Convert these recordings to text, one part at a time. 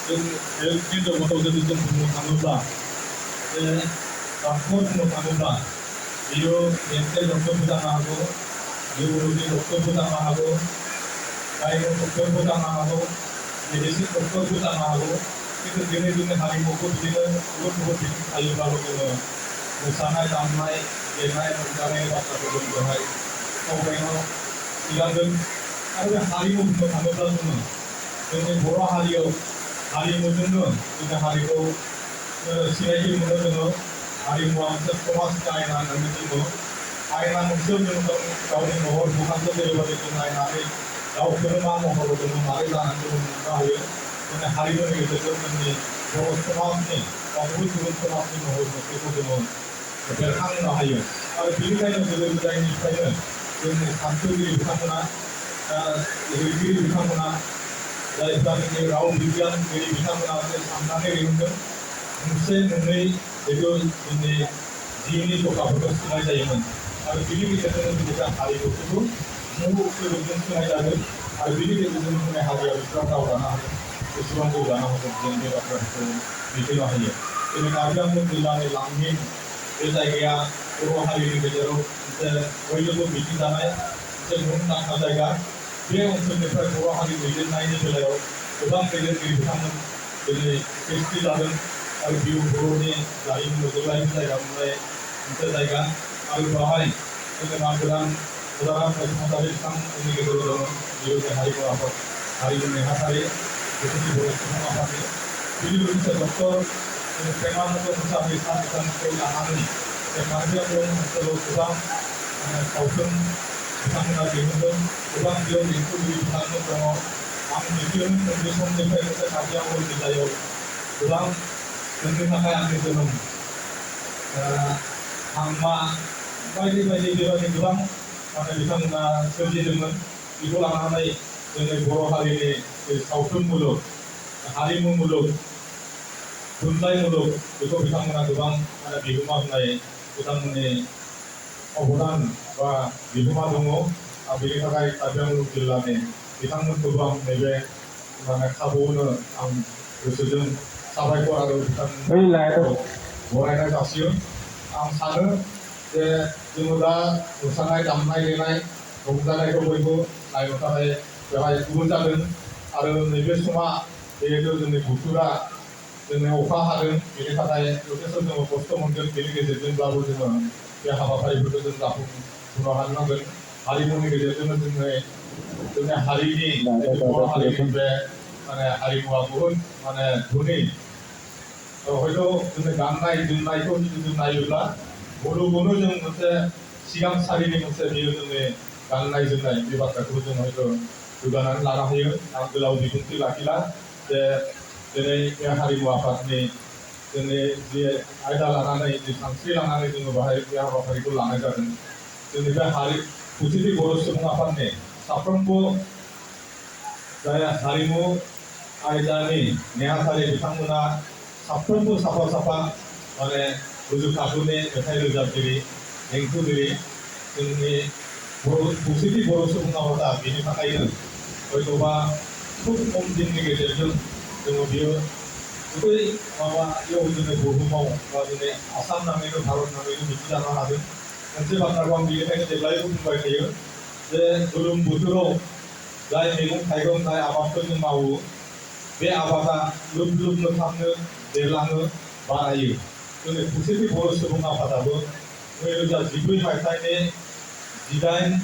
जों हिनजाव गथ' जुदि जों बुंनो थाङोब्ला डक्टर बुंनो थाङोब्ला बियो डेन्टेल डक्टरबो जानो हागौ, निउर'लजि डक्टरबो जानो हागौ, गायनो डक्टरबो जानो हागौ, मेडिसिन डक्टरबो जानो हागौ। खिन्थु दिनै जोंनि हारिमुखौ बिदिनो गुबुन गुबुन बिथिं थायोब्लाबो जोङो मोसानाय दामनाय देनाय रंजानाय बाथ्राखौ जों बेवहाय सावरायनो सिगांगोन। आरो बे हारिमु बुंनो थाङोब्ला जोङो जोंनि बर' हारियाव हारिमुजोंनो जोंनि हारिखौ सिनायथि मोनो। जोङो हारिमुवा मोनसे समाजनि आयना होननानै बुङो। आयना मोनसेयाव जों गावनि महर मोखांखौ जेरैबायदि जों नायनानै गावखौनो मा महराव दङ मारै जानानै दङ मोननो हायो। जोंनि हारिमुनि गेजेरजों जोंनि बर' समाजनि बा गुबुन गुबुन समाजनि महर मुस्रिखौ जोङो बेरखांहोनो हायो। आरो बेनिखायनो गोदो गोदायनिफ्रायनो जोंनि सानथौगिरि बिथांमोना लिरगिरि बिथांमोना जायफ्रा जोंनि राव बिगियानगिरि बिथांमोना साननानै दिहुनदों मोनसे मोननै बेखौ जोंनि जिउनि जखाफोरखौ सोनाय जायोमोन। आरो बिनि गेजेरजों जोंनि बे हारिमुखौबो मुलुग सोदोबजों सोनाय जागोन। आरो बिनि गेजेरजों जोंनि हारिया बेसेबां दावगानो हागोन, बेसेबां जौगानो हागोन, जों बे बाथ्राखौ मिथिनो हायो। दिनै कार्बि आंलं जिल्लानि लांहिन बे जायगाया बर' हारिनि गेजेराव मोनसे बयजोंबो मिथिजानाय मोनसे मुंदांखा जायगा। बे ओनसोलनिफ्राय बर' हारि दैदेननायनि बेलायाव गोबां दैदेनगिरि बिथांमोन दिनै सृष्टि जादों। आरो बियो बर'नि जारिमिनाव जेब्लायबो जायगा मोननाय मोनसे जायगा। आरो बेवहाय जोंनि मानगोनां गोदान बसुमतारी बिथांमोननि गेजेराव दङ। बियो हारिमु आफाद हारिमु नेहाथारि बेफोरनि बर' सुबुं आफादनि बिनि लोगोसे डक्टर प्रेमानन्द मोसाहारि सान बिथांखौ लानानै बे कार्बि आंलं ओनसोलाव गोबां सावथुन बिथांमोना दिहुनदों। गोबां बेयाव देंखोगिरि बिथांमोन दङ। आं मिथियोमोन उन्दै समनिफ्रायनो बे कार्बि आंलं जिल्लायाव गोबां जोंनि थाखाय आंनि जोनोम हांमा बायदि बायदि बेबायदि गोबां बिथांमोना सोरजिदोंमोन। बेखौ लानानै जोंनि बर' हारिनि सावथुन मुलुग, हारिमु मुलुग, थुनलाइ मुलुग बेखौ बिथांमोना गोबां बिहोमा होनाय बिथांमोननि अबदान बा बिहोमा दङ। बेनि थाखाय कार्बि आंलं जिल्लानि बिथांमोनखौबो आं नैबे खाबुआवनो आं गोसोजों साबायखर आरो बिथांमोनखौ बरायनाय जासियो। आं सानो जे जोङो दा मोसानाय दामनाय देनाय रंजानायखौ बयबो नायनो थाखाय बेवहाय गुबुन जादों। आरो नैबे समा जिहेतु जोंनि बोथोरा जोंनि अखा हादों, बेनि थाखाय जथेस्थ' जोङो खस्थ' मोनगोन। बेनि गेजेरजोंब्लाबो जोङो बे हाबाफारिफोरखौ जों जाफुंहोनो हानांगोन। हारिमुनि गेजेरजोंनो जोंनि हारिनि बर' हारिनि बे हारिमुवा बहुद धोनि। हयथ' जोंनि गाननाय जोमनायखौ जुदि जों नायोब्ला बर'खौनो जों मोनसे सिगां सारिनि मोनसे बियो जोंनि गाननाय जोमनाय बे बाथ्राखौ जों हयथ' दुगानानै लानो हायो। आं गोलाव बिबुंथि लाखिला जे दिनै बे हारिमु आफादनि जोंनि जि आयदा लानानै जि सानस्रि लानानै जोङो बाहाय बे हाबाफारिखौ लानाय जादों। जोंनि बे खौसेथि बर' सुबुं आफादनि साफ्रोमबो जाय हारिमु आयदानि नेहाथारि बिथांमोना साफ्रोमबो साफा साफा गोजौ थाखोनि मेथाइ रोजाबगिरि देंखोगिरि जोंनि खौसेथि बर' सुबुं आफादा बेनि थाखायनो हयथ'बा खुब खम दिननि गेजेरजों जोङो बियो गुबै माबायाव जोंनि बुहुमाव बा जोंनि आसाम नाङैनो भारत नाङैनो मिथिजानो हादों। मोनसे बाथ्राखौ आं बेनिखायनो जेब्लायबो बुंबाय थायो जे गोलोम बोथोराव जाय मैगं थाइगं जाय आबादखौ जों मावो बे आबादा लोब लोबनो थांनो देरलाङो बारायो। जोंनि खौसेथि बर' सुबुं आफादाबो 2014 मायथाइनि 18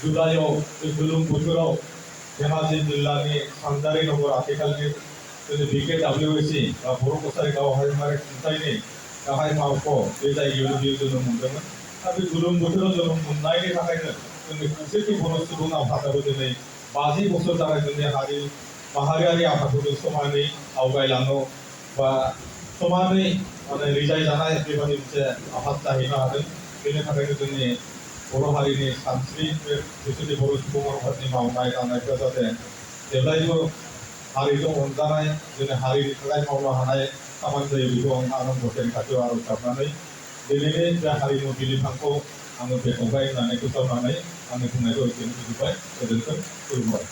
जुलाइआव बे गोलोम बोथोराव धेमाजि जिल्लानि सानजारि नगर आथिखालनि जोंनि BKWC बा बर' कसारि गाव हायुङारि खुंथायनि गाहाय मावख' बे जायगायावनो बियो जोनोम मोनदोंमोन। दा बे गोलोम बोथोराव जोनोम मोननायनि थाखायनो जोंनि खौसेथि बर' सुबुं आफादाबो दिनै 50 बोसोर जानाय जोंनि हारि माहारियारि आफादफोरजों समानै आवगायलांनो बा समानै रिजाय जानाय बेबादि मोनसे आफाद जाहैनो हादों। बेनि थाखायनो जोंनि बर' हारिनि सानस्रि बे खौसेथि बर' सुबुं आफादनि मावनाय दांनायफ्रा जाहाथे जेब्लायबो हारिजों अनजानाय जोंनि हारिनि थाखाय मावनो हानाय खामानि जायो। बेखौ आं आनान गसाइनि खाथियाव आर'ज गाबनानै दिनैनि बे हारिमु बिलिफांखौ आङो बेखेवबाय होननानै फोसावनानै आंनि बुंनायखौ एसेनो फोजोबबाय। गोजोन्थों, खुलुमबाय।